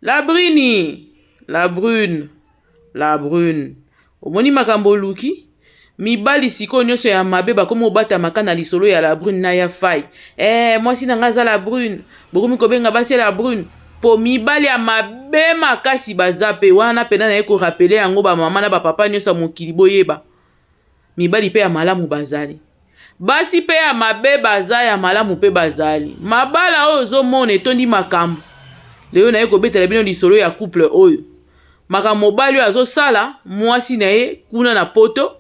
La Bruni, la brune, la brune. Omoni makambo oluki? Mibali sikoyo nyonso ya mabe bakomi obatamaka na lisolo ya la brune na ya fai. Eh, mwasi na nga aza la brune. Bokomi kobenga basi ya la brune. Po mibali ya mabe makasi baza pe wana pena naye ko rappeler yango ba mama na ba papa nyonso ya mokili boyeba. Mibali pe ya malamu bazali. Basi pe ya mabe baza ya malamu pe bazali. Mabala oyo ozomona etondi makambo. Lelo naye kobetela bino lisolo ya couple oyo. Makambo mobali oyo azosala mwasi na ye kuna na poto.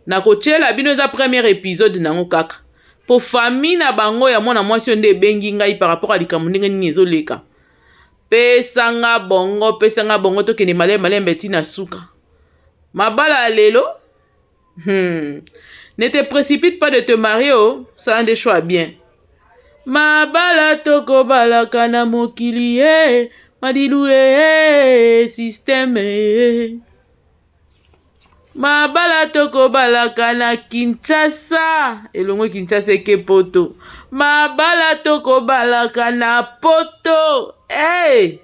Nakotiela bino eza premier episode nango kaka. Po famille na bango ya mwana mwasi oyo nde ebengi ngai par rapport ya likambo ndenge nini ezoleka. Pesa nga bongo, pesa nga bongo tokende malembe malembe ti na suka. Mabala ya lelo Ne te précipite pas de te marier oh, sala nde choix bien. Mabala tokobalaka na mokili ye, madilu ye, système ye. Mabala tokobalaka na Kinshasa, elongwe Kinshasa eke poto. Mabala tokobalaka na poto. Hey!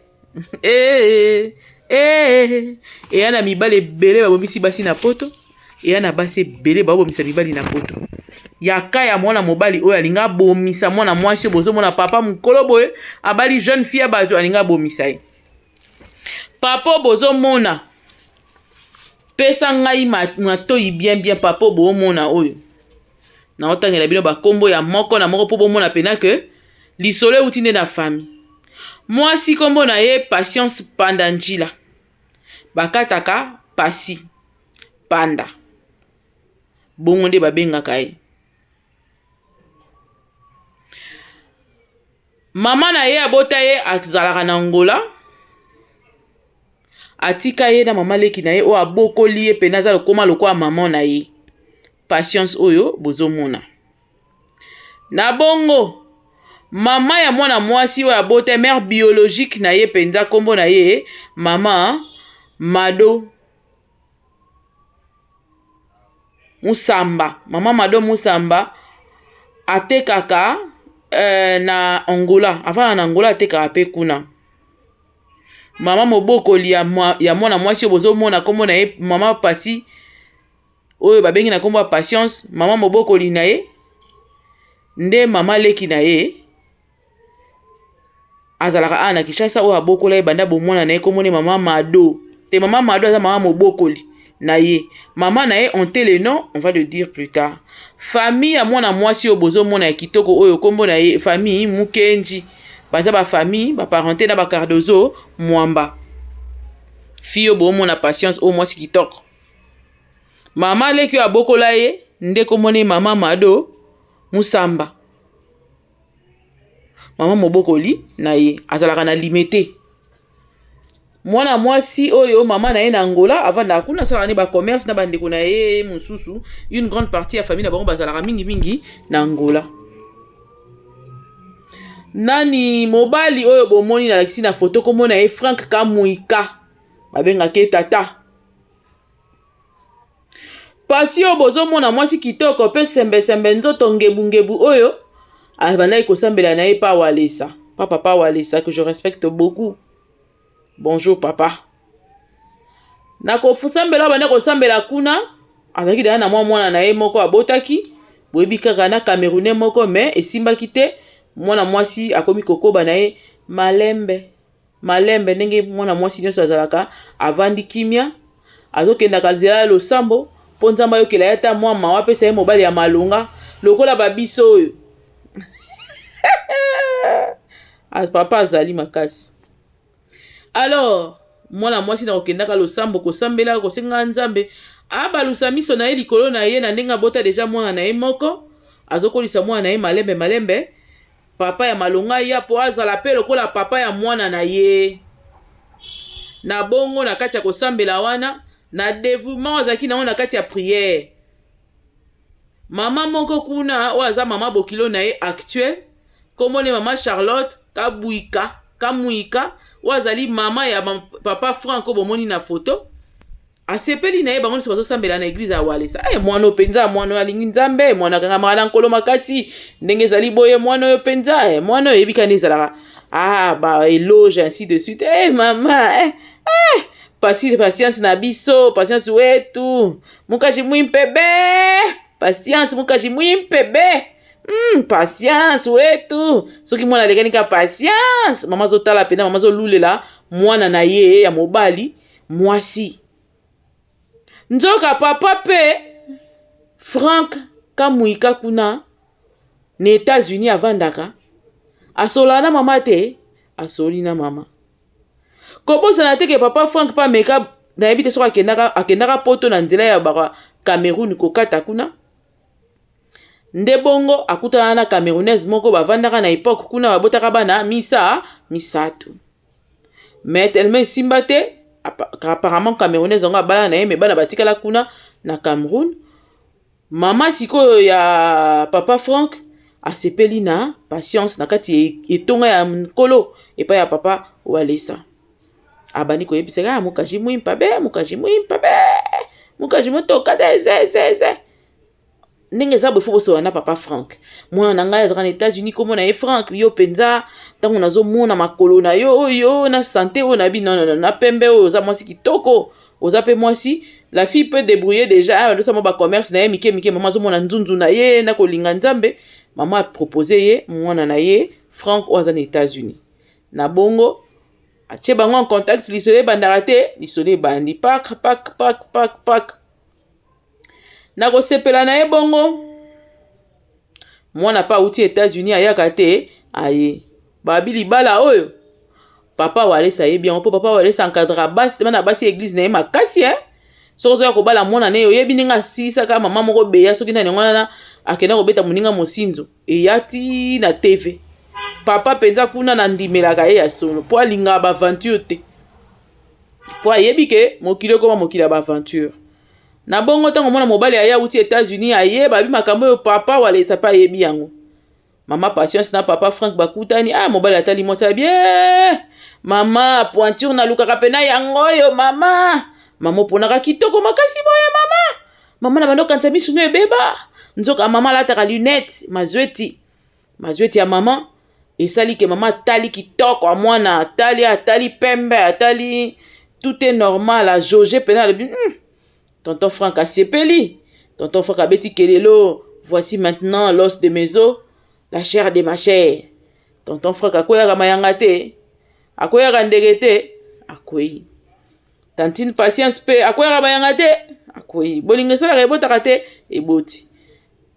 Hey! Hey! Eya na mibali ebele babomisi basi na poto. Eya na basi ebele babomisa mibali na poto. Yaka ya mwana mobali oyo alinga abomisa mwana mwasi oyo bozomona papa mokolo boye abali jeune fille ya bato alinga abomisa ye. Papa oyo bozomona pesa ngai matoyi bien bien papa oyo boomona oyo naotangela bino bakombo ya moko na moko mpo bomona pena ke lisolo euti nde na famille. Mwasi kombo na ye Patience Panda Njila, bakataka Pasi Panda, bongo nde babengaka ye. Mama na ye abota ye azalaka na Angola, atika ye na mama leki na ye oyo abokoli ye pena aza lokoma lokola mama na ye. Patience oyo bozomona. Na bongo mama ya mwana mwasi oyo abota mère biologique na ye penza kombo na ye mama Mado Musamba, mama Mado Musamba atekaka na Angola, avanda na Angola atekaka pe kuna. Mama mobokoli ya mwana mwasi oyo bozomona kombo na ye mama Pasi oyo babengi na kombo ya Patience, mama mobokoli na ye nde mama leki na ye azalaka awa na Kinshasa oyo abokola ye banda bomwana na ye kombo ne mama Mado. Te mama Mado aza mama mobokoli na ye. Mama na ye on tait le nom, on va le dire plus tard. Famille ya mwana mwasi oyo bozomona ya kitoko oyo kombo na ye famille Mukenji. Baza ba famille, ba parenté na ba Cardozo Mwamba. Fille oyo bomona Patience oyo mwasi kitoko. Mama leki oyo abokola ye nde kombo ne mama Mado Musamba. Mama mobokoli na ye azalaka na limete. Mwana mwasi oyo mama na ye na Angola avandaka kuna asalaka ne ba commerce na bandeko na ye mosusu. Une grande partie ya famille na bango bazalaka mingi mingi na Angola. Nani mobali oyo bomoni nalakisi na foto kombo na ye Frank Kamuika, babengaka ye tata. Pasi oyo bozomona mwasi kitoko pe sembe sembe nzoto ngebu ngebu oyo abandaki kosambela na ye pa Walesa, pa papa Walesa que je respecte beaucoup. Bonjour papa. Na kosambela abandaki kosambela kuna azalaki deja na mwa mwana na ye moko abotaki, boyebi kaka na Camerounais moko mais esimbaki te, mwana mwasi akomi kokoba na ye malembe. Malembe ndenge mwana mwasi nyonso azalaka, avandi kimia, azokendaka nzela ya losambo mpo Nzambe ayokela ye ata mwa mawa, apesa ye mobali ya malonga lokola ba biso oyo. Papa azali makasi. Alors mwana mwasi na kokendaka losambo, kosambelaka, kosengaka Nzambe abalusa miso na ye likolo na ye, na ndenge abota deja mwana na ye moko, azokolisa mwana na ye malembe malembe. Papa ya malonga aya po azala pe lokola papa ya mwana na ye. Na bongo na kati ya kosambela wana, na devouement azalaki nango na kati ya prière, mama moko kuna oyo aza mama bokilo na ye actuel, kombo ne mama Charlotte Kabuika, Kamuika, oyo azali mama ya papa Franck oyo bomoni na photo. Asepeli na ye, bango nyonso bazosambela na eglise ya Walesa. Eh, mwana oyo mpenza, mwana oyo alingi Nzambe, mwana akangamaka na Nkolo makasi. Ndenge ezali boye, mwana oyo mpenza, eh, mwana oyo yebi kani ezalaka. Ah, ba éloge ainsi de suite. Eh hey, mama, eh, eh, pasi patience na biso, patience wetu. Mukaji mwimpe be. Patience mukaji mwimpe be. Patience wetu. Soki mwana alekani ka patience, mama azotala pena, mama azolulela mwana na ye ya mobali mwasi. Nzoka papa pe Frank Kamuika kuna na Etats-Unis avandaka, asolaka na mama te, asoli na mama. Kobosana te ke papa Frank pa ameka, nayebi te soki akendaka, akendaka poto na nzela ya ba Cameroun kokata kuna. Nde bongo akutana na Camerounaise moko bavandaka na epoque kuna, babotaka bana misa misato. Mais tellement esimba te, apparemment Camerounaise yango abala na ye, mais bana batikala kuna na Cameroun. Mama sikoyo ya papa Frank asepeli na patience na kati etonga ya nkolo epai ya papa Walesa. Abandi koyebisa kaka mukaji mwimpa be, mukaji mwimpa be, mukaji motoka de ze ze ze. Ndenge eza boye, fo bosola na papa Frank. Mwana na ngai azalaka na États-Unis, kombo na ye Frank. Yo mpenza ntango nazomona makolo na yo oyo na sante oyo na bino na pembe oyo, oza mwasi kitoko, oza mpe mwasi, la fille peut débrouiller déjà, bandosala mwa bacommerce na ye mike mike. Mama azomona nzunzu na ye na kolinga Nzambe. Mama apropose ye mwana na ye Frank oyo aza na États-Unis. Na bongo atie bango en contact. Lisolo ebandaka te, lisolo ebandi pak pak pak pak pak na kosepela na ye. Bongo mwana mpe awuti États-Unis, ayaka te, aye babi libala oyo. Papa Walesa ayebi yango, mpo papa Walesa encadra basi, bana basi église na ye makasi, eh? Soki ozoya kobala mwana na ye, oyebi ndenge asilisaka mama moko beya, soki nani yango wana akenda kobeta moninga mosinzo, eya ti na TV. Papa mpenza kuna na ndimelaka ye ya solo, mpo alingaka baaventure te, mpo ayebi ke mokili ekoma mokili ya baaventure. Na bongo ntango mwana mobali aye awuti États-Unis, ayeba makambo oyo, papa Walesa mpe ayebi yango. Mama Patience na papa Frank bakutani. Ah, mobali atali mwasi, abi: "Eh, mama pointure nalukaka pena yango oyo. Mama, mama oponaka kitoko makasi boye. Mama, mama na bando okanisa misu no ebeba." Nzoka mama alataka lunette, mazweti, mazweti ya mama esali ke mama atali kitoko ya mwana, atali, atali pembe, atali, tout est normal, ajauge pena, alobi: Tonton Frank asepeli. Tonton Frank abeti kelelo: "Voici maintenant l'os de mes os, la chair de ma chair." Tonton Frank akweyaka mayanga te, akweyaka ndeke te, akwei. Tantine Patience mpe akweyaka mayanga te, akwei. Bolingo esalaka, ebotaka te, eboti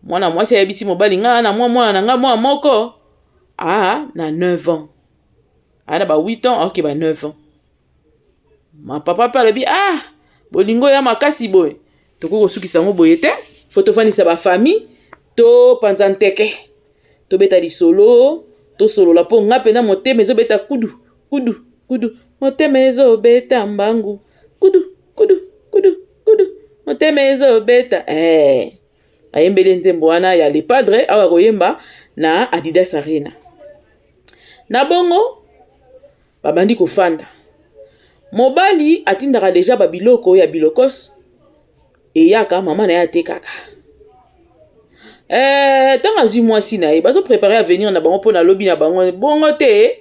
mwana mwasi. Ayebisi mobali: "Ngai na mwa mwana na ngai mwa moko a na 9 ans, aa na ba 8 ans, aoke ba 9 ans." Ma papa mpe alobi: "Ah, bolingo ya makasi boye, tokoki kosukisa yango boye te. Fo tofandisa bafamille, topanza nteke, tobeta lisolo, tosolola, mpo nga mpenza motema ezobeta kudu kudu kudu, motema ezobeta mbangu kudu kudu kudu kudu, motema ezobeta." Eh. Ayembeli nzembo wana ya Le Padre awa koyemba na Adidas Arena. Na bongo babandi kofanda. Mobali atindaka deja babiloko ya bilokos eyaka, mama na ye atekaka. Ntango azwi mwasi na ye, bazoprépare avenir na bango mpo na lobi na bango. Bongo te,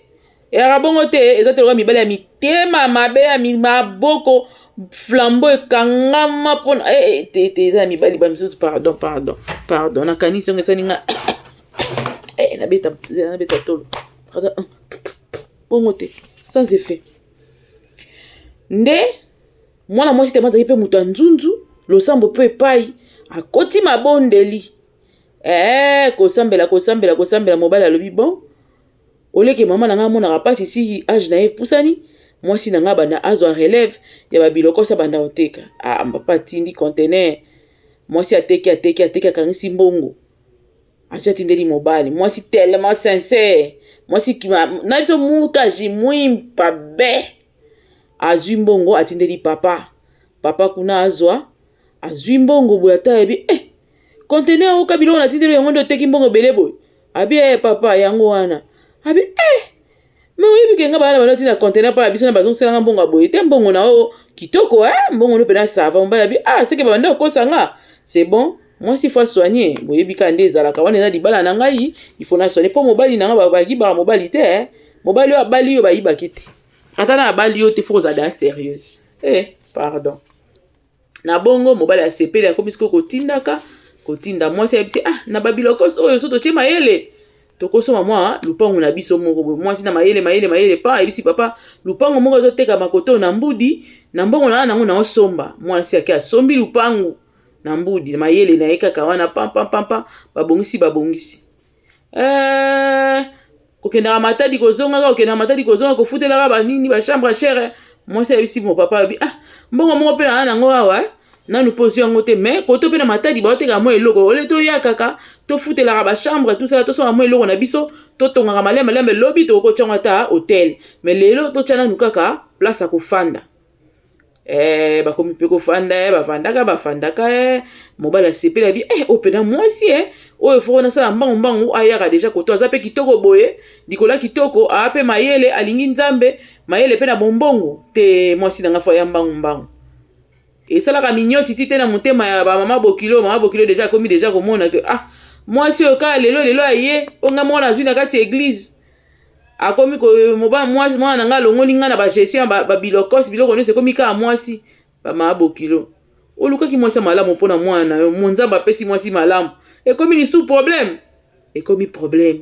eyaka bongo te. Eza te lokola mibali ya mitema mabe, ya maboko flambeau ekangama mpona te te. Eza na mibali bamisusu, pardon, pardon, pardon, nakanisi yango esali nga nabeta, nabeta tolo, pardon. Bongo te, sans effet. Nde mwana mwasi te azalaki mpe moto ya nzunzu, losambo mpe epai akoti mabondeli, kosambela, kosambela, kosambela. Mobali alobi: "Bon, oleke mama na ngai amonaka mpasi, si age na ye epusani, mwasi na ngai banda azwa relève ya babiloko oso banda koteka." Ah, papa atindi conteneur, mwasi ateki, ateki, ateki, akangisi mbongo, azwi, atindeli mobali. Mwasi tellement sincère, mwasi na biso mukaji mwimpa be, azwi mbongo, atindeli papa. Papa kuna azwa, azwi mbongo boye, ata ayebi: "Eh, conteneur oyoka biloko natindeli yango nde oteki mbongo ebele boye?" Abi: "Eh, papa, yango wana." Abi: "Eh, me oyebi ke nga bana bana otinda conteneur mpo na biso na bazongiselanga mbongo ya boye te. Mbongo na oyo kitoko, eh, mbongo no mpena sava." Mobali abi: "Ah, seke babanda kokosa nga. C'est bon, mwasi faut soigner. Boyebi kaka nde ezalaka wana, eza libala na ngai, il faut na soigner mpo mobali na nga bakibaka mobali te, eh. Mobali oyo abali yo bayibaki te. Ata na abali yo te faut kozala da sérieuse. Eh, pardon. Na bongo mobali asepeli akomi sikoyo kotindaka kotinda mwasi ayebisi ah na babiloko oyo so totie mayele tokosomba mwa lupango na biso moko boye. Mwasi na mayele mayele mayele pa ayebisi papa lupango moko ezotekama koto na mbudi na mbongo na nango naosomba. Mwasi ake asombi lupango na mbudi mayele na ye kaka wana pam pam pam pam babongisi babongisi. Eh, kokendaka Matadi kozongaka kokendaka Matadi kozonga kofutelaka banini bachambre chere. Mwasi ayebisi mo papa alobi ah mbongo moko mpe na nango awa nanu mpo ozwi yango te mais koto mpe na Matadi baotekaka mwa eloko ole toya kaka tofutelaka bachambre tosala tosomba mwa eloko na biso totongaka malembe malembe lobi tokoki kotia yango ata hotel mais lelo totya nanu kaka place ya kofanda. Eh, bakomi mpe kofanda eh, bafandaka bafandaka eh. Mobali asepeli abi eh, oyo mpena mwasi eh. Oyo foko nasala mbangu mbangu ayaka deja koto aza mpe kitoko boye likolo ya kitoko aa mpe mayele alingi Nzambe mayele mpe na bombongo te mwasi na nga fo aya mbangu mbangu. Esalaka minyoti ti te na motema ya bamama bokilo. Mama bokilo deja akomi deja komona ke ah mwasi oyo kaka lelo lelo aye oyo nga moko nazwi na kati ya église akomi mobali mwasi mwana na ngai alongoli ngai na bagestion ya babilokos biloko nyonso ekomi kaka mwasi. Bamama bokilo olukaki mwasi ya malamu mpona mwana na yo Nzambe apesi mwasi malamu ekomi lisu problème ekomi problème.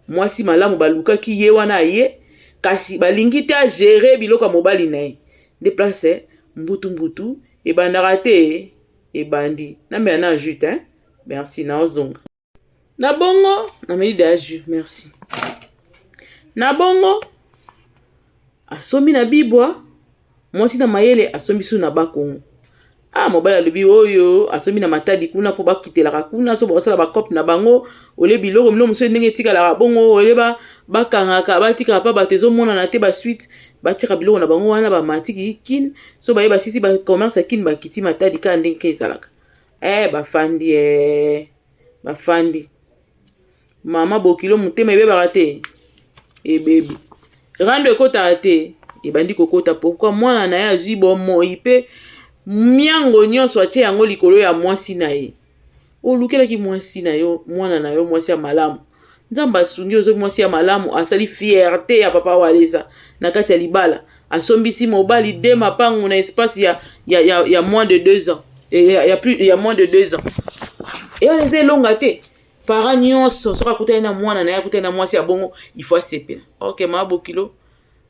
Mwasi malamu balukaki ye wana aye kasi balingi te agere biloko ya mobali na ye nde place mbutu mbutu ebandaka te ebandi namela na jus te merci naozonga na bongo nameli deya jus merci. Na bongo asombi na bibwa mwasi na mayele asombi su na Bakongo. Ah mobali alobi oyo asombi na Matadi kuna mpo bakitelaka kuna so bakosala bacope na bango ole biloko biloko mosusu ndenge etikalaka bongo ole bakangaka batikaka mpa bato ezomonana te basuite batiaka biloko na bango wana bamatiki Kine so baye basisi bacommerce ya Kine bakiti Matadi kaka ndenge ezalaka. Eh bafandi eh bafandi mama bokilo motema ebebaka te ebebi rando ekotaka te ebandi kokota pourquoi mwana na ye azwi bomoi mpe miango nyonso atie yango likolo ya mwasi na ye. Olukelaki mwasi na yo mwana na yo mwasi ya malamu Nzambe asungi ozwi mwasi ya malamu asali fierté ya papa Walesa na kati ya libala asombisi mobali de mapangu na espace ya moins de 2 ans ya, plus, ya moins de 2 ans ewana eza elonga te. Parent nyonso soki akutani na mwana na ye akutani na mwasi ya bongo il faut asepela. Ok mama bokilo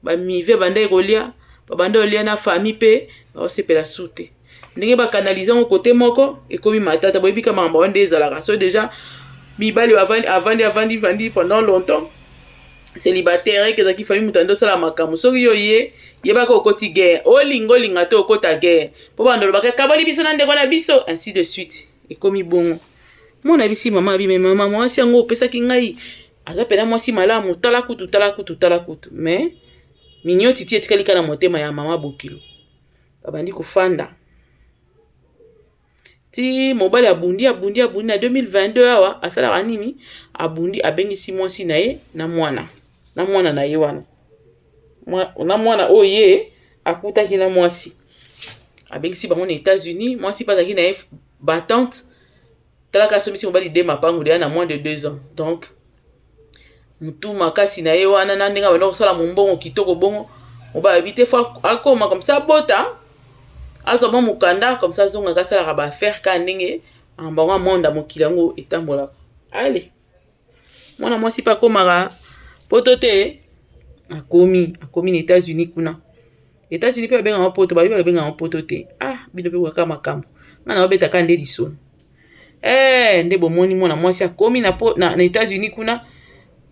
bamive bandaki kolia babanda kolia na famille mpe baosepela su te ndenge bakanalize yango kote moko ekomi matata. Boyebi ka makambo wana nde ezalaka so déjà mibali avandi avandi vandi pendant longtemps célibataire eke ezalaki famille moto ande osala makambo soki yo ye yebaka okoti guerre olinga olinga te okota guerre mpo bando olobaka kaboli biso na ndeko na biso ainsi de suite ekomi bongo. Mwana bisi mama abi me mama mwasi yango opesaki ngai aza mpena mwasi malamu tala kutu tala kutu tala kutu mais minyoti ti etikali kaka na motema ya mama bokilo. Babandi kofanda ti mobali abundi abundi abundi na 2022 awa asalaka nini abundi abengisi mwasi na ye na mwana na ye wana na mwana oyo ye akutaki na mwasi abengisi bango na États-Unis. Mwasi mpe azalaki na ye battante talaka asombisi mobali de mapangu deya na moins de 2 ans donc mutu makasi na ye wana na ndenge abanda kosala mombongo kitoko bongo mobali abi te fo akoma comme ça abota azwa mwa mokanda comme ça azongaka asalaka baaffaire kaka ndenge bango amonda mokili yango etambolaka. Ale mwana mwasi mpe akomaka poto te akomi akomi na États-Unis kuna États-Unis mpe babengaka poto bayebi babengaka poto te ah bino mpe kaka makambo nga na babetaka nde lisolo eh nde bomoni mwana mwasi akomi na, na États-Unis kuna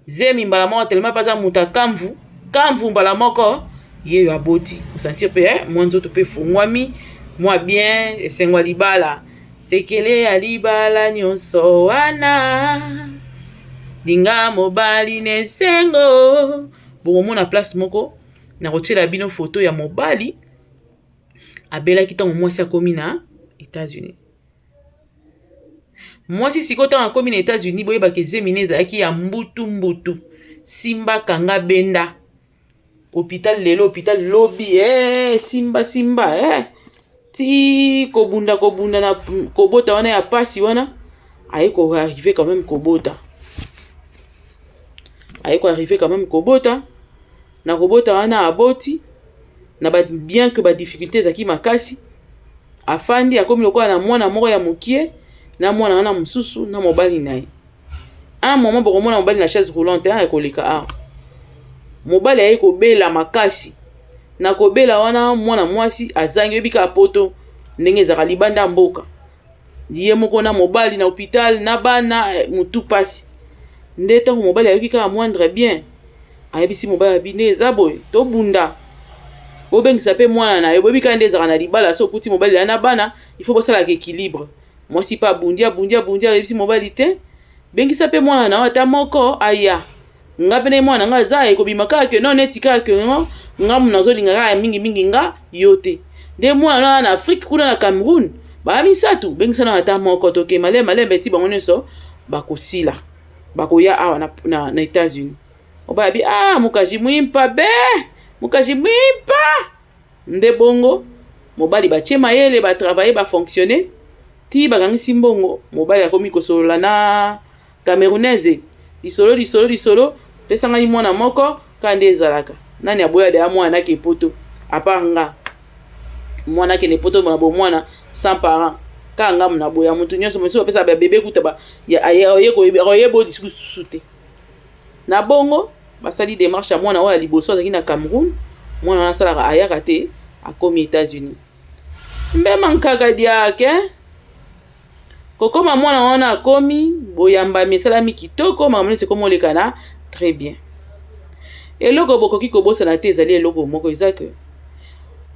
zemi mbala moko tellement mpe aza moto akamvu kamvu mbala moko ye oyo aboti osentir mpe eh, mwa nzoto mpe efungwami mwa bien esengo ya libala sekele ya libala nyonso wana linga mobali na esengo. Bokomona place moko na kotiela bino foto ya mobali abelaki ntango mwasi akomi na États-Unis. Mwasi sikoyo ntango akomi na États-Unis boyebaka ezemi ne ezalaki ya mbutu mbutu simba kanga benda hôpital lelo hôpital lobi eh, simba simba eh. Ti kobunda kobunda na kobota wana ya pasi wana aye koarrive quand même kobota aye koarrive quand même kobota. Na kobota wana aboti na ba bien que ba difficulté ezalaki makasi, afandi akomi lokola na mwana moko ya mokie na mwana wana mosusu na mobali na ye. Un moment bokomona mobali na chaise roulante ekoleka awa. Mobali aye kobela makasi. Na kobela wana mwana mwasi azangi, oyebi kaka poto ndenge ezalaka libanda ya mboka, ye moko na mobali na hôpital na bana, motu pasi. Nde ntango mobali ayoki kaka moindre bien, ayebisi mobali abi nde eza boye, tobunda, bobengisa mpe mwana na yo. Boyebi kaka nde ezalaka na libala, so okuti mobali ya na bana, il faut bosalaka équilibre. Mwasi mpe abundi, abundi, abundi, ayebisi mobali te, bengisa mpe mwana na yo ata moko aya. Nga mpe na mwana nga aza ekobima kaka ke non, neti kaka ke non, nga mu nazolinga kaka mingimingi nga yo te. Nde mwana wana na Afrique kuna na Cameroun baya misato, bengisa na ata moko, toke malembe malembe ti bango nyonso bakosila, bakoya awa na États-Unis. Obaya bi ah, mukaji mwimpa be, mukaji mwimpa. Nde bongo mobali batie mayele, batravaille, bafonctionne ti bakangisi mbongo. Mobali akomi kosolola na Camerounaise, lisolo, lisolo, lisolo, pesa ngai mwana moko. Kaka nde ezalaka, nani aboya deya mwana nake poto à part nga? Mwana akende poto na bomwana sans parent, kaka nga na boya. Motu nyonso mosusu bapesa babebe kuta akoyeba lisusu te. Na bongo basali démarche ya mwana oyo ya liboso azalaki na Cameroun. Mwana wana asalaka ayaka te, akomi États-Unis. Mbema nkaka diake kokoma, mwana wana akomi, boyambami esalami kitoko, makambo nyonso ekomi oleka na très bien. Eloko bokoki kobosana te ezali eloko moko, eza ke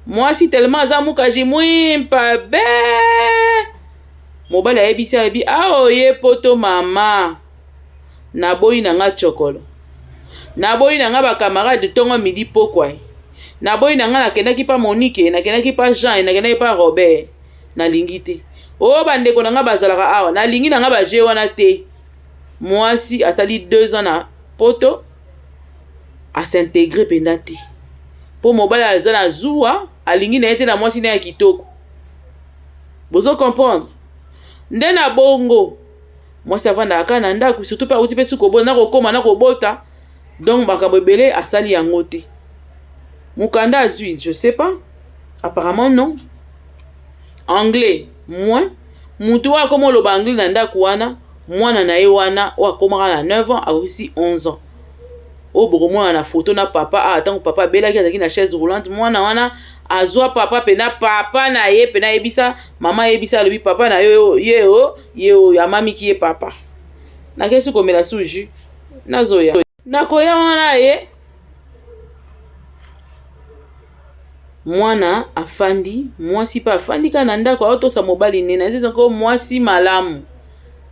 mwasi tellement aza mukaji mwimpa be, mobali ayebisi, ayebi aoye poto, mama naboyi na nga tshokolo, naboyi na nga bacamarade ntongo midi pokwa, naboyi na nga nakendaki pa Monique, nakendaki pa Jean, nakendaki pa Robert, nalingi te. Oyo bandeko na nga bazalaka awa, nalingi na nga baje wana te. Mwasi asali 2 ans na poto, as'intégrer mpenza te, mpo mobali aza na zuwa, alingi na ye te na mwasi na ya kitoko. Bozo comprendre? Nde na bongo mwasi avandaka kaka na ndako, surtout mpe awuti mpe suki kobota na kokóma na kobota, donc makambo ebele asali yango te. Mokanda azwi, je sais pas, apparemment non. Anglais moins. Mutu oyo akóma oloba anglais na ndako wana, mwana na ye wana oyo akómaka na 9 ans, akokisi 11 ans, oyo bokomona na foto na papa awa. Ntango papa abelaki, azalaki na chaise roulante, mwana wana azwa papa mpena, papa na ye mpena ayebisa mama, ayebisa, alobi papa na yo ye o ye oyo amamiki ye papa. Nakesi komela su jus, nazoya, nakoya wana ye mwana afandi, mwasi mpe afandi kaka na ndako, aotosa mobali nene azezako mwasi malamu.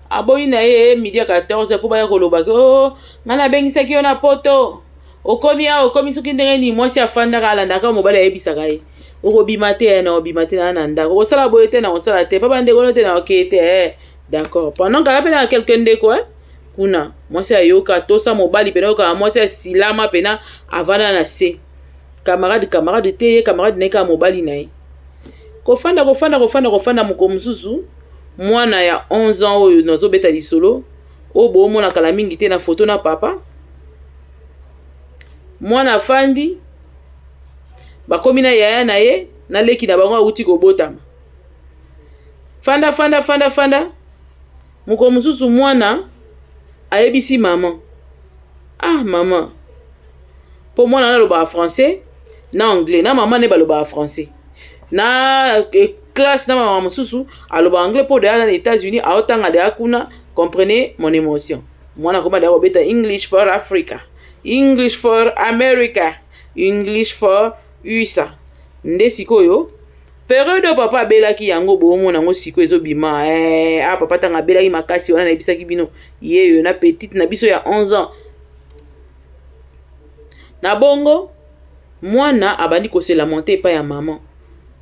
Aboyi na ye midi ya 14 mpo baya kolobaki o oh, ngai nabengisaki yo na poto, okomi awa, okomi soki ndenge nini. Mwasi afandaka, alandaka mobali, ayebisaka ye okobima te, na obima te, na ndako okosala boye te, na kosala te, mpo bandeko no te, na okeye te eh. D'accord, pendant kaka mpe na quelque ndeko eh? Kuna mwasi ayoka tosa mobali mpena, oyokaka mwasi asilama mpena, avanda na se, camarade camarade te, ye camarade na ye kaka mobali na ye. Kofanda, kofanda, kofanda, kofanda, moko mosusu mwana ya 11 ans oyo nazobeta lisolo oyo boomona kala mingi te na foto na papa. Mwana afandi, bakomi na yaya na ye na leki na bango awuti kobotama. Fanda, fanda, fanda, fanda, mokolo mosusu mwana ayebisi mama: "Ah mama," mpo mwana wana alobaka français na anglais, na mama nde balobaka français na classe, na mama mosusu aloba anglais mpo deya na États-Unis aotanga deya kuna. Comprenez mon émotion. Mwana akoma deya kobeta English for Africa, English for America, English for USA. Nde sikoyo période oyo papa abelaki yango, boomona yango sikoyo ezobima eh, ah, papa ntango abelaki makasi wana, nayebisaki bino yeyo na petite na biso ya 11 ans. Na bongo mwana abandi kose lamenter epai ya mama,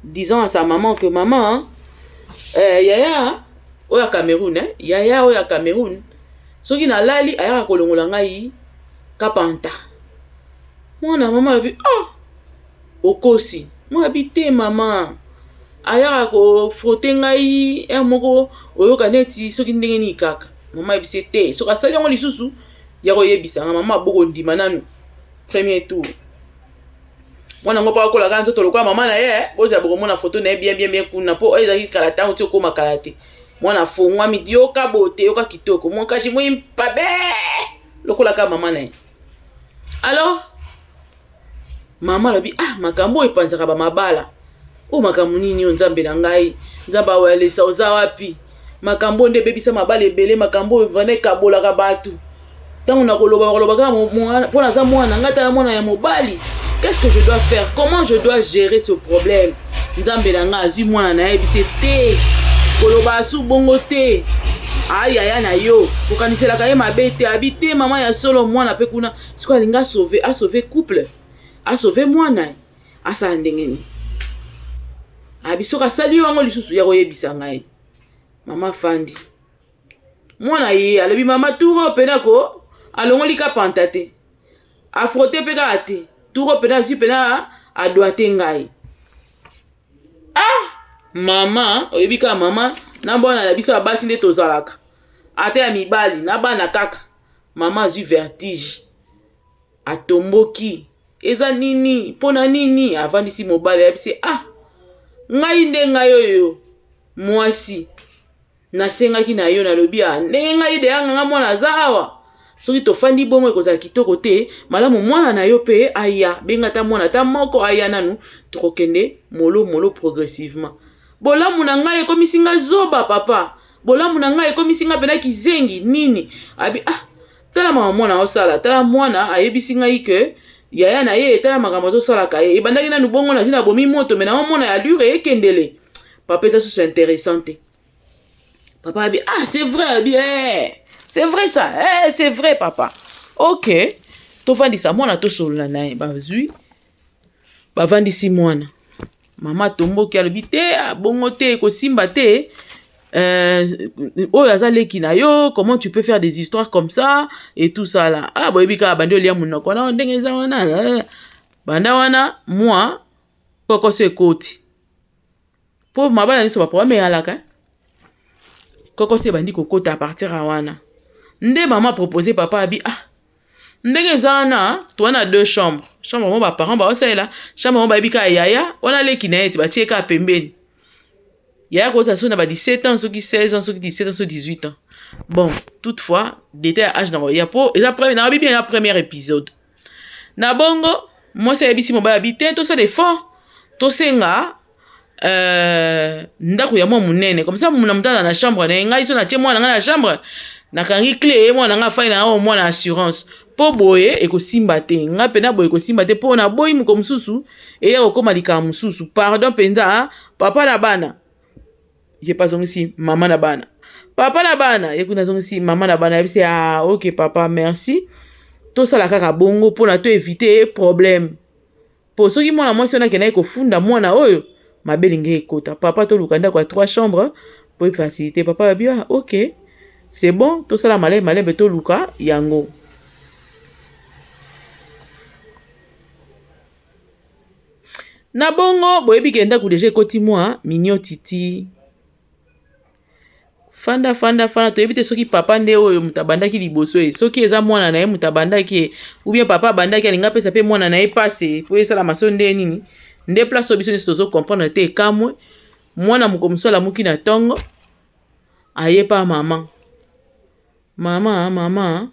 disant à sa maman que maman eh, yaya oyo ya Cameroun eh, yaya oyo ya Cameroun, soki nalali ayaka kolongola ngai kapanta. Mwana mama alobi: "Oh, okosi." Mwana abi: "Te mama, ayaka kofrotter ngai heure moko, oyoka neti soki ndenge nini kaka." Mama ayebisi te soki asali yango lisusu, ya koyebisa nga. Mama abokondima nanu premier tour. Mwana yango mpo akola kaka nzoto lokola mama na ye, eh. Bozela bokomona foto na ye bien bien bien kuna mpo oyo ezalaki kala ntango ti okoma kala te. Mwana afongwami, yoka bote, yoka kitoko, mokaji mwimpa be lokola kaka mama na ye. Alors mama alobi ah, makambo oyo epanzaka bamabala oyo makambo nini oyo? Nzambe na ngai, Nzambe awalesa, oza wapi? Makambo oyo nde ebebisa mabala ebele, makambo oyo vraiment ekabolaka bato. Ntango nakoloba bakoloba kaka mpo naza mwana ngai, tala mwana ya mobali. Qu'est-ce que je dois faire? Comment je dois gérer ce problème? Nzambe na ngai, azwi mwana na ye, ayebisi te koloba asu bongo te, ayaya na yo kokaniselaka ye mabe te. Abi te mama, ya solo mwana mpe kuna sikoyo alingi asauve, asauve couple, asauve mwana, asala ndenge nini? Abi soki asali yo yango lisusu, ya koyebisa ngai. Mama afandi, mwana ye alobi mama, tour oyo mpena ko alongoli ka panta te, afrotte mpe kaka te, tour oyo mpena azwi mpena adwa te ngai. Ah mama, oyebi kaka mama na bana na biso ya basi nde tozalaka, ata ya mibali na bana kaka. Mama azwi vertige, atomboki, eza nini, mpo na nini? Avandisi mobali, ayebisi: ah, ngai nde ngai oyo mwasi nasengaki na yo, nalobi a ndenge ngai de yanganga mwana aza awa, soki tofandi bongo ekozala kitoko te. Malamu mwana na yo mpe aya, benga ata mwana ata moko aya nanu, tokokende molo molo, progressivement. Bolamu na ngai ekomisi nga zoba, papa, bolamu na ngai ekomisi nga mpena kizengi nini. Abi ah, tala mama, mwana osala, tala mwana ayebisi ngai ke yaya na ye, tala makambo azosalaka ye. Ebandaki nanu bongo, nazwi nabomi moto, me naomona ya lure ekendele. Papa, eza susu intéressant te. Papa abi ah, c'est vrai. Abi eh, c'est vrai ça, eh, c'est vrai papa. Ok, tovandisa mwana, tosolola na ye. Bazwi, bavandisi mwana. Mama atomboki, alobi te, bongo te, ekosimba te. Oyo aza leki na yo, comment tu peux faire des histoires comme ça et tout ça là? Ah, boyebi kaka, bandi olia monoko wana ndenge eza wana. Banda wana mwa kokoso ekoti, mpo mabala nyonso baproblème eyalaka. Kokoso ebandi kokota. À partir ya wana nde mama propose papa, abi ah, ndenge eza wana, toza na deux chambres, chambre moko baparent baosalela, chambre moko bayebi kaka yaya wana, leki na ye te, batie kaka pembeni. Yaya kozala soki na ba 17 ans, soki 16 ans, soki 17 ans, soki 18 ans. Bon, toutefois détail ya âge na ya po eza nayebi bien, ya premier épisode na bongo. Mwasi ayebisi mobali, abi te, tosala effort, tosenga ndako ya mwa monene, comme ça na moto aza na chambre na ye. Ngai so natie mwana ngai na chambre, nakangi clé ye, mwana ngai afai na oyo mwana assurance, mpo boye ekosimba te. Ngai mpena boye ekosimba te, mpo naboyi moko mosusu eya kokóma likambo mosusu. Pardon mpenza, papa na bana. Ye mpe azongisi mama na bana, papa na bana. Ye kuna azongisi mama na bana, ayebisi: ah ok papa, merci, tosala kaka bongo mpona to éviter problème, mpo soki mwana mwasi wana akendaki kofunda mwana oyo, mabe elingi ekota. Papa, toluka ndako ya trois chambre po efacilité. Papa alobi: ah ok, c'est bon, tosala malembe malembe, toluka yango. Na bongo boyebi ke ndako deja ekoti mwa minyoti ti fanda fanda fanda. Toyebi te soki papa nde oyo moto abandaki liboso ye, soki eza mwana na ye moto abandaki ye, ou bien papa abandaki, alingi apesa mpe mwana na ye pase po esalama so nde nini. Nde place oyo biso nyonso tozocomprendre te. Ekamwe, mwana moko mosusu alamuki na ntongo, aye pa mama: mama, mama,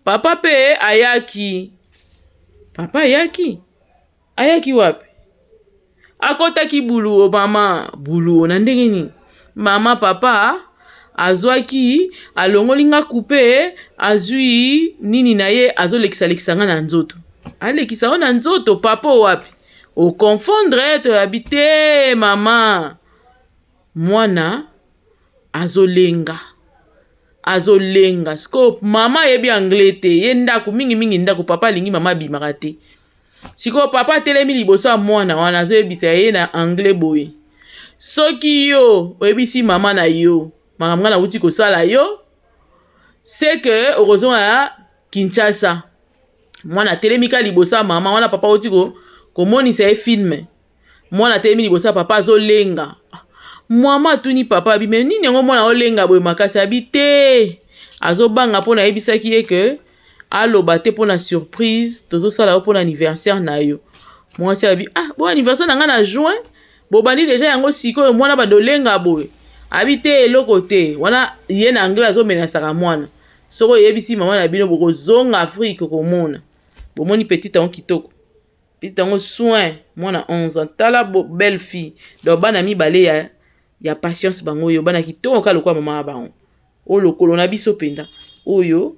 papa mpe ayaki. Papa ayaki, ayaki wapi? Akɔtaki buluwo, mama, buluwo na ndenge nini? Mama, papa azwaki, alongoli nga coupe, azwi nini na ye, azolekisalekisa nga na nzoto, alekisa ngo na nzoto. Papa wapi? Oconfondre, toyabi te mama. Mwana azolenga, azolenga. Sikoyo mama ayebi anglais te, ye ndako mingimingi, ndako papa alingi mama abimaka te. Sikoyo papa atelemi liboso ya mwana wana, azoyebisa ye na anglais boye: soki yo oyebisi mama na yo makambo ngai nauti kosala yo, c'est que okozonga ya Kinshasa. Mwana atelemi ka liboso ya mama wana, papa auti komonisa ye film. Mwana atelemi liboso ya papa, azolenga. Mama atuni papa, abi: me nini yango mwana olenga boye makasi? Abi te, azobanga mpo nayebisaki ye ke aloba te mpo na surprise tozosala yo mpo na anniversaire na yo. Mwasi alobi, ah, bo anniversaire na ngai na juin, bobandi deja yango sikoyo, mwana bando olenga boye. Abi te eloko te, wana ye na anglais azomenasaka mwana. Soki oyebisi mama na bino bokozonga Afrique komona. Bomoni petite yango kitoko. Petite yango soin, mwana 11 ans. Tala belle fille. Donc bana mibale ya patience bango oyo, bana kitoko kaka lokola mama na bango. Oyo lokolo na biso mpenza. Oyo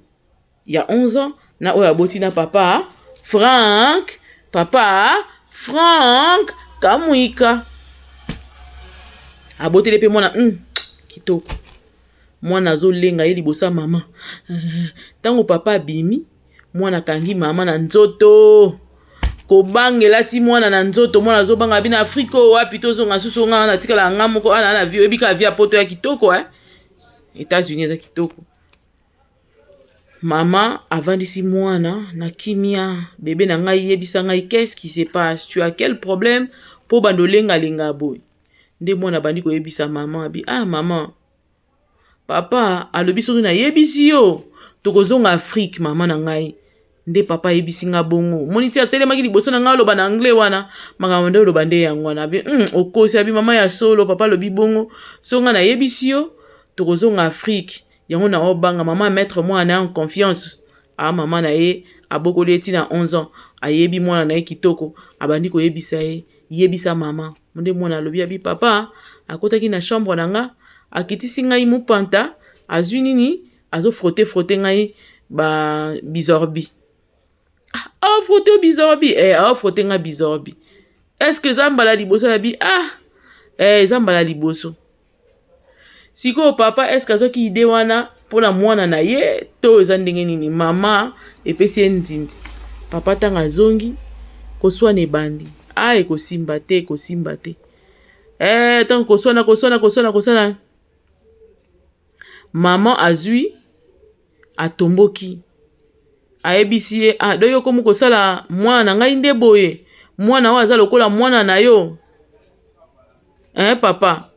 ya 11 ans na oyo aboti na papa Frank, papa Frank Kamwika. Aboteli pe mwana kitoko. Mwana azolenga ye liboso ya mama. Tango papa abimi, mwana akangi mama na nzoto. Kobangela ti mwana na nzoto, mwana azobanga bina Afrika oyo wapi tozonga susu nga na tikala nga moko ana na vie oyebi ka vie ya poto ya kitoko eh. États-Unis eza kitoko. Mama avandisi mwana na kimia, bebe na ngai yebisa ngai qu'est-ce qui se passe? Tu as quel problème? Po bando lenga lenga boye. Nde mwana bandi koyebisa mama abi ah mama, papa alobi soki nayebisi yo tokozonga Afrique mama na ngai. Nde papa ayebisi nga bongo. Moni ti atelemaki liboso na ngai aloba na anglais wana, makambo nde oloba nde yango wana. Abi okosi abi mama ya solo papa alobi bongo. So nga nayebisi yo tokozonga Afrique. Yango na obanga mama mettre mwana na en confiance. Ah mama na ye abokoli ye ti na 11 ans, ayebi mwana na ye kitoko, abandi koyebisa ye, yebisa mama. Nde mwana alobi abi papa akotaki na chambre na nga, akitisi ngai mupanta, azwi nini, azo frotter frotter ngai ba bizorbi. Ah, frotter bizorbi, eh ah frotter nga bizorbi. Est-ce que eza mbala liboso abi ah eh eza mbala liboso. Sikoyo papa est-ce que azwaki idée wana mpona mwana na ye to eza ndenge nini? Mama epesi ye nzinzi. Papa ntango azongi koswana ebandi. Ah ekosimba te, ekosimba te. Eh ntango koswana koswana koswana koswana, mama azwi atomboki. Ayebisi ye ah donc yo komi kosala mwana na ngai nde boye. Mwana oyo aza lokola mwana na yo. Eh papa.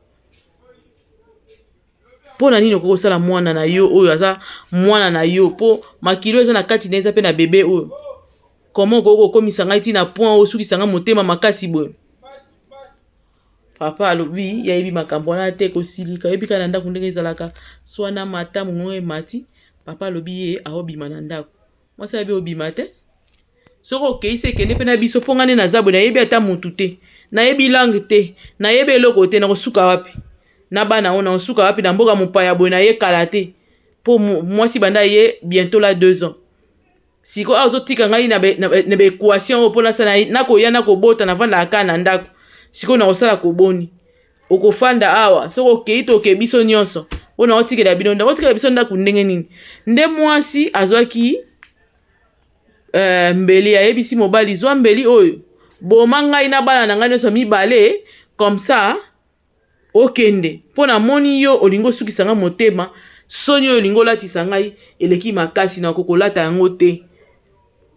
Mpo na nini okoki kosala mwana na yo oyo aza mwana na yo mpo makilo eza na kati na eza pe na bebe oyo. Comment okoki kokomisa ngai ti na point oyo osukisa ngai motema makasi boye? Papa alobi yayebi makambo wana te kosilika oyebi kaka na ndako ndenge ezalaka swana mata mongongo emati. Papa alobi ye aobima na ndako. Mwasi ayebi obima te. Soki okei se ekende mpe na biso mpo ngai nde naza boye nayebi ata mutu te. Nayebi langue te, nayebi eloko te, nakosuka wapi? Na bana oyo nakosuka wapi na mboka mopaya boye naye kala te. Po mwasi banda ye bientôt là 2 ans. Siko awa ozotika ngai na ba équation oyo mpo nasala nakoya nakobota navandaka kaka na ndako. Sikoyo nakosala koboni. Okofanda awa soki okei to okei biso nyonso. Oyo nakotikela bino ndako, otikela biso ndako ndenge nini? Nde mwasi azwaki mbeli ayebisi mobali zwa mbeli oyo boma ngai na bana na ngai nyonso mibale comme ça okende mpo namoni yo olingi osukisa ngai motema soni oyo olingi olatisa ngai eleki makasi na kokolata yango te.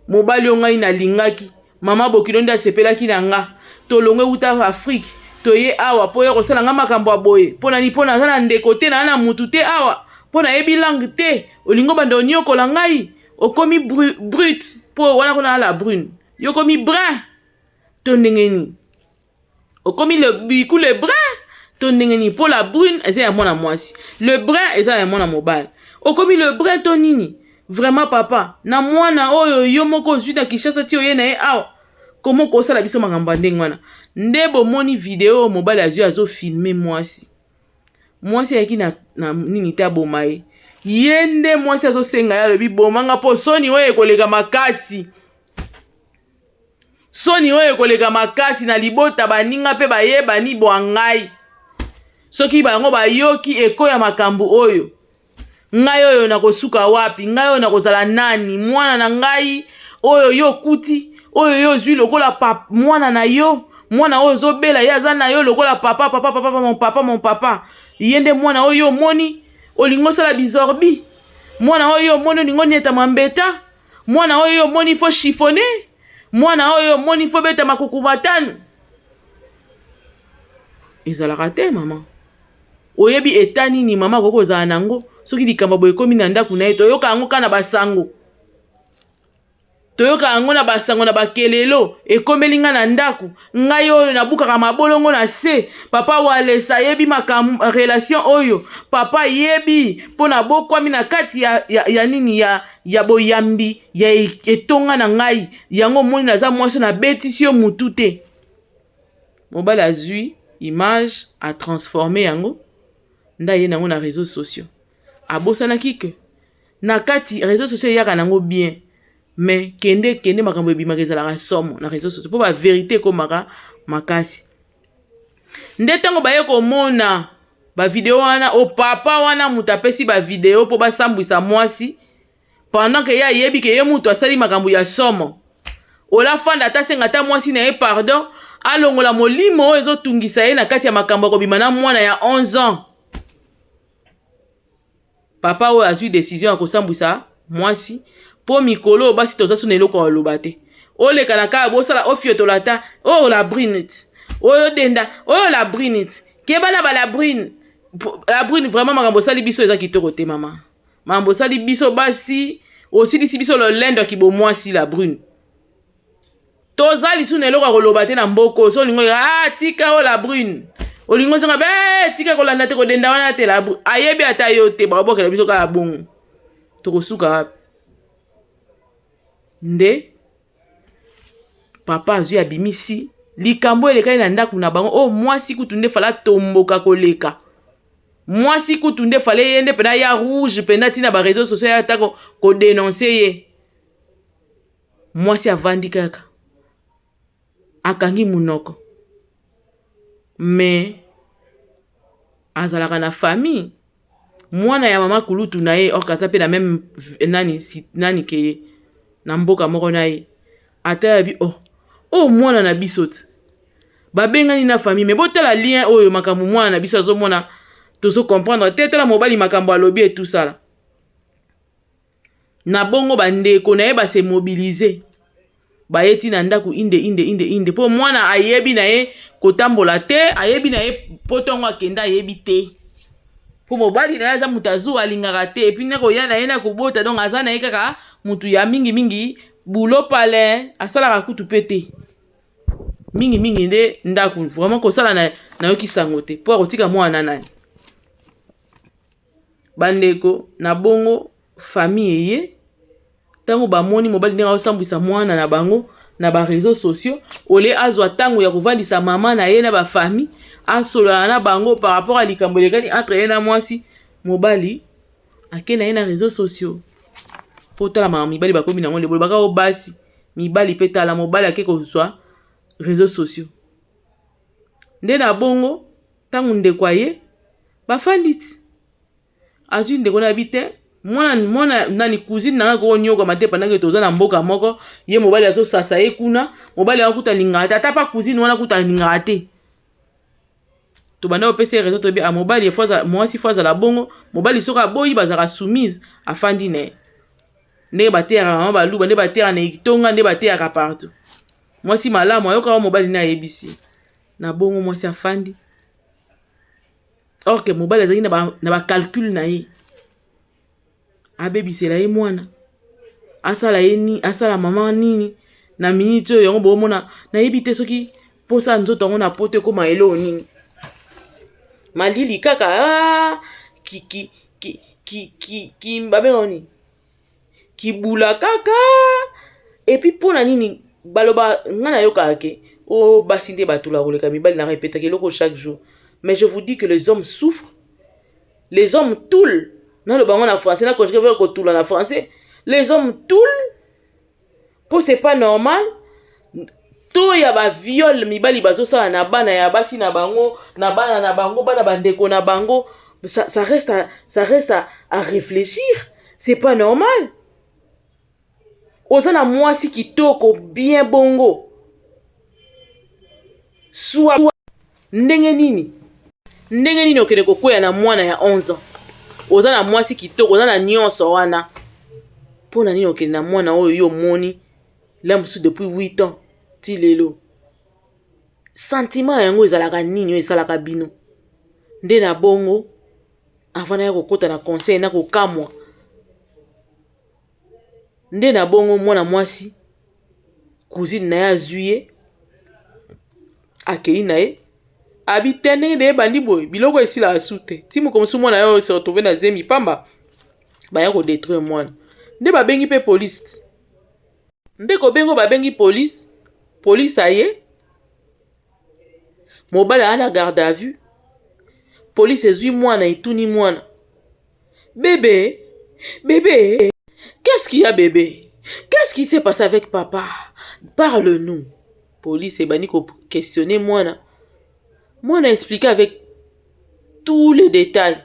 Mobali oyo ngai nalingaki mama bokilo nde asepelaki na nga tolongwe wuta Afrique toye awa mpo ya kosala nga makambo ya boye mpo nani mpo naza na ndeko te na na mutu te awa mpo nayebi langue te olingi obanda onyokola ngai okomi brut mpo wana kuna la brune yo okomi brun to ndenge nini okomi le biku le brun to ndenge nini mpo la brune eza ya mwana mwasi le brun eza ya mwana mobali okomi le brun to nini vraiment papa na mwana oyo yo moko ozwi na Kinshasa ti oye na ye awa komo kosala biso makambo ya ndenge wana nde bomoni video mobali azwi azofilme mwasi mwasi ayaki na nini te aboma ye ye nde mwasi azosenga ye alobi bomanga mpo soni oyo ekoleka makasi soni oyo ekoleka makasi na libota baninga mpe bayebani bwa ngai soki bango bayoki ekoya makambo oyo ngai oyo nakosuka wapi ngai oyo nakozala nani mwana na ngai oyo yo okuti oyo yo ozwi lokola mwana na yo mwana oyo ozobela ye aza na yo lokola papa papa papa mon papa mon papa ye nde mwana oyo omoni olingi osala bizorbi mwana oyo omoni olingi onieta mambeta mwana oyo omoni faut chiffonner mwana oyo omoni faut beta makuku matanu ezalaka te mama oyebi eta nini mama akoki kozala nango soki likambo boye ekomi na ndako na ye toyoka yango kaka na basango. Toyoka yango na basango na bakelelo, ekomeli ngai na ndako. Ngai oyo nabukaka mabolongo na se. Papa Walesa ayebi makambo relation oyo. Papa ayebi mpo nabokwami na kati ya, ya, ya nini ya, ya boyambi ya etonga na ngai. Yango omoni naza mwasi nabetisi yo mutu te. Mobali azwi image a transformer yango nde aye nango na réseaux sociaux. Abosanaki que na kati réseaux sociaux eyaka nango bien, mais kende kende makambo ebimaka ezalaka somo na réseaux sociaux mpo ba vérité ekomaka makasi. Nde ntango baye komona ba vidéo wana, o papa wana moto apesi ba vidéo mpo basambwisa mwasi, pendant que ye ayebi ke ye moto asali makambo ya somo. Olafanda ata asenga ata mwasi na ye pardon, alongola molimo oyo ezotungisa ye na kati ya makambo ya kobima na mwana ya 11 ans. Papa oyo azwi décision ya kosambwisa mwasi mpo mikolo oyo basi toza so na eloko ya koloba te. Oleka na kaka bosala ofiotola ata oyo la brune oyo denda oyo la brune, keba na ba la brune. La brune, vraiment makambo osali biso eza kitoko te. Mama, makambo osali biso basi, osilisi biso lolendo ya kibomwasi. La brune, toza lisu na eloko ya koloba te na mboka. So olingo, ah, tika oyo la brune, olingo ozonga be, tika kolanda te, kodenda wana te. La brune ayebi ata yo te, bakobokela biso kaka bongo. Tokosuka wapi? Nde papa azwi, abimisi likambo elekaki na ndako na bango. Oyo mwasi kutu nde fala atomboka koleka. Mwasi kutu nde fale ye nde mpena ya rouge mpenza ntina ba réseaux sociaux ya ata kodénoncer ye. Mwasi avandi kaka, akangi munoko, mais azalaka na famille, mwana ya mama kulutu na ye, or aza mpe na même nani, nani ke ye na mboka moko na ye. Ata yabi, oh, oyo mwana na biso te, babengani na famille. Mais botala lien oyo, makambo mwana na biso azomona, tozocomprendre te. Tala mobali, makambo alobi etusala na bongo. Bandeko na ye base mobiliser, baye ti na ndako, inde inde inde inde, mpo mwana ayebi na ye kotambola te, ayebi na ye mpo ntongo akende ayebi te, mpo mobali na ye aza moto azuwa, alingaka te. Et puis na koya na ye na kobota, donc aza na ye kaka motu ya mingimingi boulot pale, asalaka kutu mpe te, mingimingi nde ndako. Vraiment kosala nayoki sango te mpo akotika mwana nani. Bandeko, na bongo famille eye, ntango bamoni mobali ndenge azosambwisa mwana na bango na ba réseaux sociaux, ole azwa ntango ya kovandisa mama na ye na bafamille, asolana na bango par rapport a likambo elekani entre ye na mwasi, mobali ake na ye na réseaux sociaux. Mpo tala makambo mibali bakomi nango nde bolobaka o basi, mibali mpe. Tala mobali ake kozwa réseaux sociaux nde na bongo. Ntango ndeko aye, bafandi ti azwi ndeko na yebi te, mwana mwana nani, cousine na ngai kokonyokama te pendant que toza na mboka moko. Ye mobali azosasa ye kuna. Mobali yango kuta alingaka te, ata pa cousine wana kuta alingaka te. Tobanda kopesa ye raison, toyebi a mobali, mwasi fo azala bongo. Mobali soki aboyi, bazalaka soumise, afandi na ye ndenge bateyaka mama baluba, nde bateyaka na etonga, nde bateyaka partout. Mwasi malamu ayokaka mobali nde ayebisi na bongo. Mwasi afandi, or que mobali azalaki na bacalcul na ye, abebisela ye mwana, asala ye ni asala mama nini na miniti oyo. Yango boomona, nayebi te soki mposa nzoto yango na poto ekóma eloo nini, malili kaka, ah, ki, ki, ki, ki, ki, ki, babengaka nini, kibula kaka. Et puis mpo na nini baloba, ngai nayokaka ke o basi nde batulaka koleka mibali. Na répétaka eloko chaque jour, mais je vous dis que les hommes souffrent, les hommes toulent. Naloba yango na français, na conjuguer verbe kotula na français: les hommes toulent. Mpo c'est pas normal to ya baviol mibali bazosala na bana ya basi na bango, na bana na bango, bana bandeko na bango. Ça reste à réfléchir, c'est pas normal. Oza na mwasi kitoko bien bongo, swa ndenge nini, ndenge nini okende kokwea na mwana ya 11 ans? Oza na mwasi kitoko, oza na nyonso wana, mpo na nini okende na mwana oyo yo omoni la mosusu depuis 8 ans ti lelo? Sentiment yango ezalaka nini oyo esalaka bino nde na bongo? Avant naya kokɔta na conseil na kokamwa nde na bongo, mwana mwasi. Cousine na ye azwi ye, akei na ye. Abi te ndenge de ebandi boye, biloko esilaka su te. Ti mokolo mosusu mwana oyo se retrouve na zemi pamba, baya ko detruire mwana. Nde babengi mpe police. Nde kobengo babengi police, police aye, mobali aya na garde à vue. Police ezwi mwana, etuni mwana. Bébé, bébé, qu'est-ce qu'il y a bébé? Qu'est-ce qui s'est passé avec papa? Parle-nous. Police ebandi ko questionner mwana. Mwana expliqué avec tous les détails.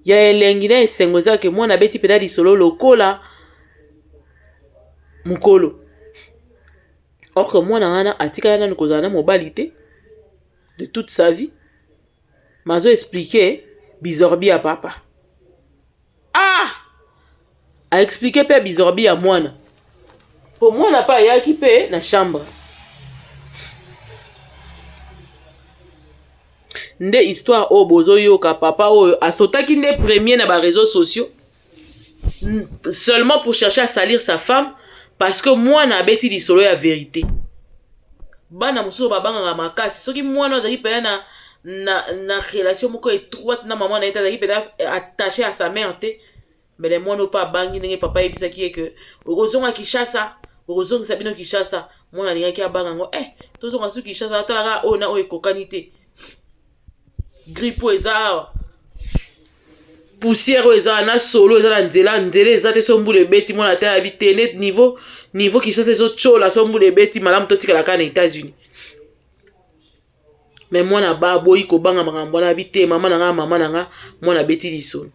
Ya elengi na esengo eza ke mwana abeti mpenza lisolo lokola mokolo. Or que mwana wana atikala nanu kozala na mobali te de toute sa vie. Mazo expliquer bizorbi ya papa. Ah! A expliquer pe bizorbi ya mwana. Po mwana pa ayaki pe na chambre. Nde histoire oyo bozoyoka, papa oyo asotaki nde premier na ba réseaux sociaux seulement pour chercher à salir sa femme parce que mwana abeti lisolo ya vérité. Bana mosusu babangaka makasi soki mwana azalaki mpenza na relation moko étroite na mama na ye te, azalaki mpenza attaché à sa mère te, mbele mwana oyo mpe abangi ndenge papa ayebisaki ye ke okozonga Kinshasa, okozongisa bino Kinshasa. Mwana alingaki abanga yango, tozonga su Kinshasa, atalaka oyo na oyo ekokani te, grippe oyo eza awa, poussière oyo eza na solo eza na nzela, nzela eza te, so mbula ebeti mwana ata yabi te net niveau Kinshasa ezotiola, so mbula ebeti malamu totikala kaka na États-Unis. Mais mwana ba aboyi kobanga makambo wana, abi te mama na nga, mama na nga, mwana abeti lisolo.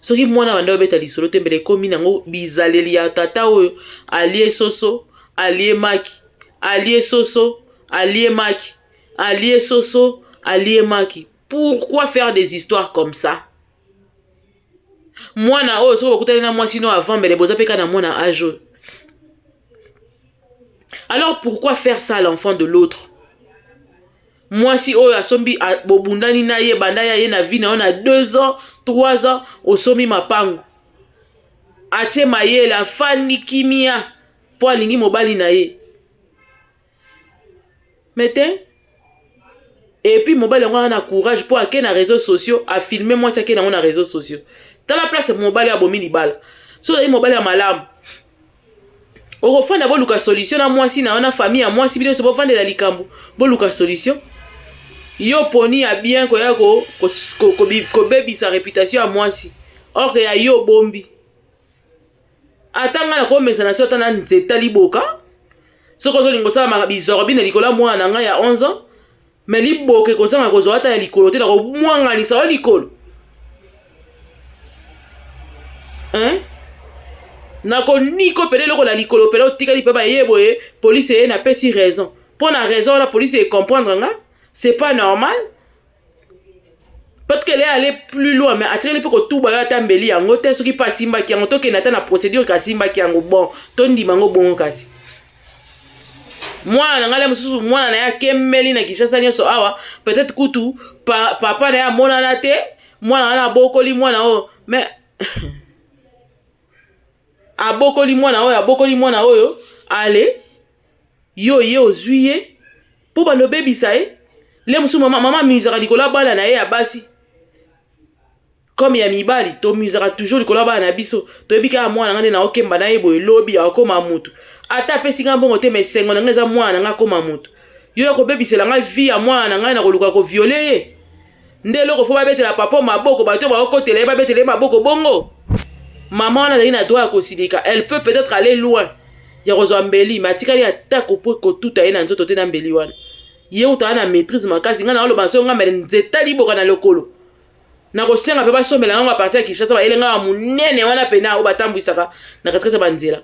Soki mwana banda obeta lisolo te, mbele ekomi nango bizaleli ya tata oyo alie soso, alie maki, alie soso, alie maki, alie soso, alie maki. Pourquoi faire des histoires comme ça? Mwana oyo soki bakutani na mwasi no avant, mbele boza mpe kaka na mwana âge oyo. Alors pourquoi faire ça à l'enfant de l'autre? Mwasi oyo asombi, bobundani na ye banda ya ye na vie na yo na 2 ans, 3 ans, osombi mapango, atie mayele, afandi kimia mpo alingi mobali na ye. Mais te, et puis mobali yango aza na courage mpo ake na réseaux sociaux, afilme mwasi, ake nango na réseaux sociaux. Tala place mobali abomi libala. So ozali mobali ya malamu, okofanda boluka solution na mwasi na yo, na famille ya mwasi, bino nyonso bovandela likambo, boluka solution. Yo poni ya bien koya kobebisa réputation ya mwasi, or que ya yo obombi. Ata ngai nakomesa na so ata na nzeta liboka, soki ozolinga osala bizorbi na likolo ya mwana na ngai ya 11 ans, mais liboka ekozanga kozwa ata ya likolo te, nakomwanganisa yo likolo, hein? Nakoniko pene eloko na likolo pene otikali mpe baye boye. Polise eye, napesi raison mpo na raison wana polise ecomprendre nga, c'est pas normal. Peut-être qu'elle est allée plus loin, mais atikali mpe kotuba yo ata mbeli yango te. Soki mpe asimbaki yango, tokende ata na procédure ke asimbaki yango, bon, tondima yango bongo. Kasi mwana na ngai mosusu, mwana na ye akembeli na Kinshasa nyonso awa, peut-être kutu papa na ye amonana te. Mwana wana abokoli mwana oyo, mais abokoli mwana oyo, abokoli mwana oyo, ale yo ye ozwi ye mpo bando obebisa ye. Le mosusu mama amusaka likolo ya bana na ye ya basi comme ya mibali. Tomusaka toujours likolo ya bana na biso. Toyebi kaka mwana nga nde naokemba na ye boye, lobi akokóma mutu. Ata apesi nga mbongo te, ma esengo na ngai eza mwana na ngai akóma mutu. Yo ya kobebisela ngai vie ya mwana na ngai na koluka kovioler ye, nde eloko fo babetela papa maboko. Bato baokotela ye, babetela ye maboko bongo. Mama wana azali na droit ya kosilika, elle peut peut-être aller loin ya kozwa mbeli, mais atikali ata kotuta ye na nzoto te na mbeli wana. Ye utala na maîtrise makasi. Ngai naoloba so ngai mbele nzeta liboka na lokolo, nakosenga mpe basombela ngango à partir ya Kinshasa, bayele ngai ya monene wana pena oyo batambwisaka na katikati ya banzela.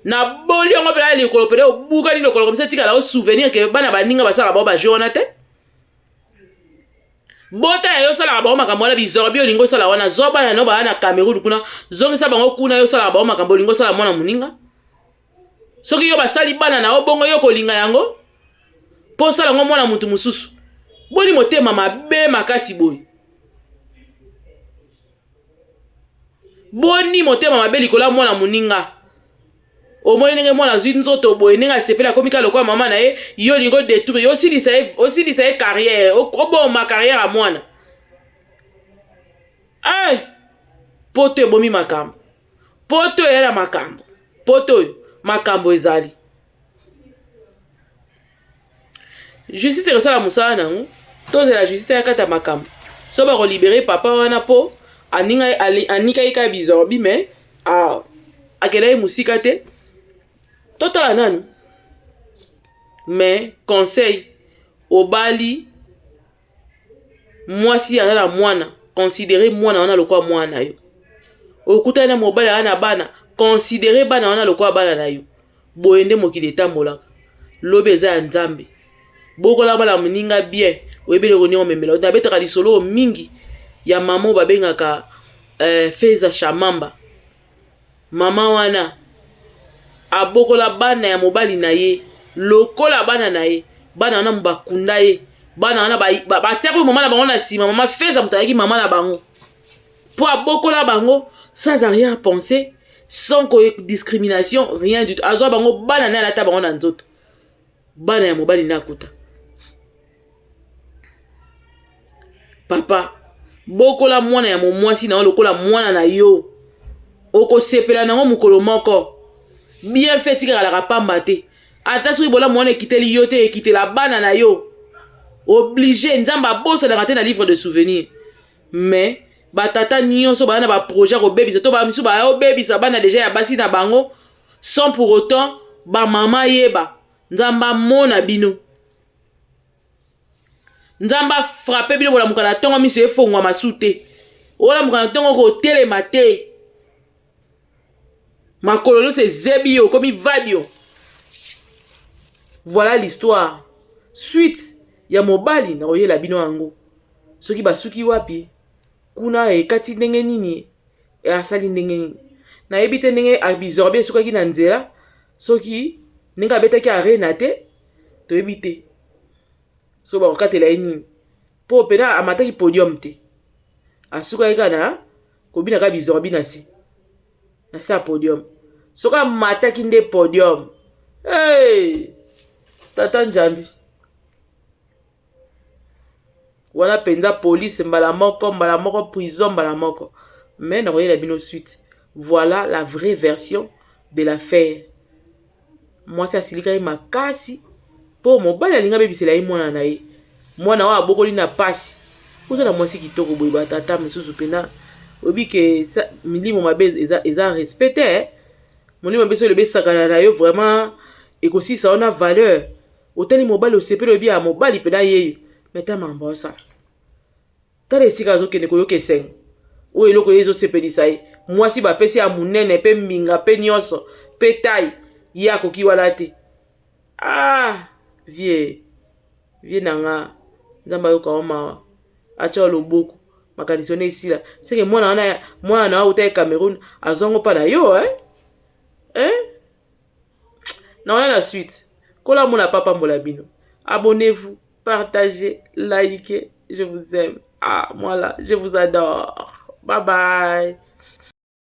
Naboli yango mpena ya likolo pene, obukani lokolo komisa, etikala o souvenir ke bana baninga basalaka bango bajeu wana te. Bota ya yo, osalaka bango makambo wana, bizorbi olingi osala wana, zwa bana no baya na Cameroun kuna, zongisa bango kuna. Yo osalaka bango makambo olingi osala mwana moninga. Soki yo basali bana na yo bongo, yo kolinga yango mpo osala yango mwana motu mosusu? Boni motema mabe makasi boye? Boni motema mabe likolo ya mwana moninga? Omoni ndenge mwana azwi nzoto boye, ndenge asepeli, akomi kaka lokola mama na ye. Yo olingi odétruire, osilisa ye, osilisa ye carrière, oboma carrière ya mwana. Ay, poto ebomi makambo, poto eya na makambo, poto oyo makambo ezali. Justice ekosala mosala na yango, tozela justice ayakata makambo. So bakolibere papa wana mpo anikaki kaka bizorbi, me akendaki mosika te. Totala nanu. Mais conseil, obali mwasi aza na mwana, considere mwana wana lokola mwana na yo. Okutani na mobali aza na bana, considere bana wana lokola bana na yo. Boye nde mokili etambolaka. Lobi eza ya Nzambe. Bokola bana moninga bien, oyebi eloko nini omemela. Nabetaka lisolo oyo mingi ya mama oyo babengaka Feza Shamamba. Mama wana abokola bana ya mobali na ye lokola bana na ye. Bana wana bakunda ye, bana wana batiaki mama na bango na nsima. Mama Feza moto ayaki mama na bango mpo abokola bango sans arrière pensée, sans discrimination, rien du tout. Azwa bango bana na ye, alata bango na nzoto, bana ya mobali na akuta. Papa, bokola mwana ya momwasi na yo lokola mwana na yo, okosepela nango mokolo moko. Bien fait etikalaka pamba te. Ata soki bolamu wana ekiteli yo te, ekitela bana na yo oblige. Nzambe abosanaka te na livre de souvenir. Mais batata nyonso baya na baprojet ya kobebisa, to bamisu baya obebisa bana deja ya basi na bango sans pour autant bamama yeba. Nzambe amona bino, Nzambe afrape bino. Bolamuka na ntongo, miso efongwama su te. Olamuka na ntongo, kotelema te, makolo nyonso ezebi yo, okomi vadio. Voilà l'histoire. Suite ya mobali na koyela bino yango soki basuki wapi kuna, ekati ndenge nini, asali ndenge nini, nayebi te. Ndenge abizorbi esukaki na nzela, soki ndenge abetaki arena te, toyebi te so bakokatela ye nini, mpo mpena amataki podium te, asukaki kaka na kobina kaka bizorbi na se, na se ya podium. Soki amataki nde podium, hey! Tata Njambi wana mpenza, police mbala moko, mbala moko prison, mbala moko. Mais nakoyela bino suite. Voilà la vraie version de l'affaire. Mwasi asilikaki makasi mpo mobali alingi abebisela ye mwana na ye, mwana oyo abokoli na pasi. Oza na mwasi kitoko boye, batata mosusu mpena oyebi ke milimo mabe eza respect te. Molimo mabe soki elobi esakana na yo, vraiment ekosisa yo na valeur. Otali mobali, osepeli, oyebi ya mobali mpena yeyo, me ta makambo osala. Tala esika azokende koyoka esengo oyo, eloko ye ezosepelisa ye. Mwasi bapesi ya monene mpe mbinga mpe nyonso mpe tai, ye akoki wana te. Ah, vie, vie na nga, Nzambe ayoka yo mawa, atya yo loboko, makanisi wana esila. Seke mwana wana, mwana na auta ye Cameroun, azwango mpa na yo, eh? Eh? Na wana na suite. Kola mona papa mbola bino. Abonnez-vous, partagez, likez. Je vous aime. Ah, moi là, je vous adore. Bye bye.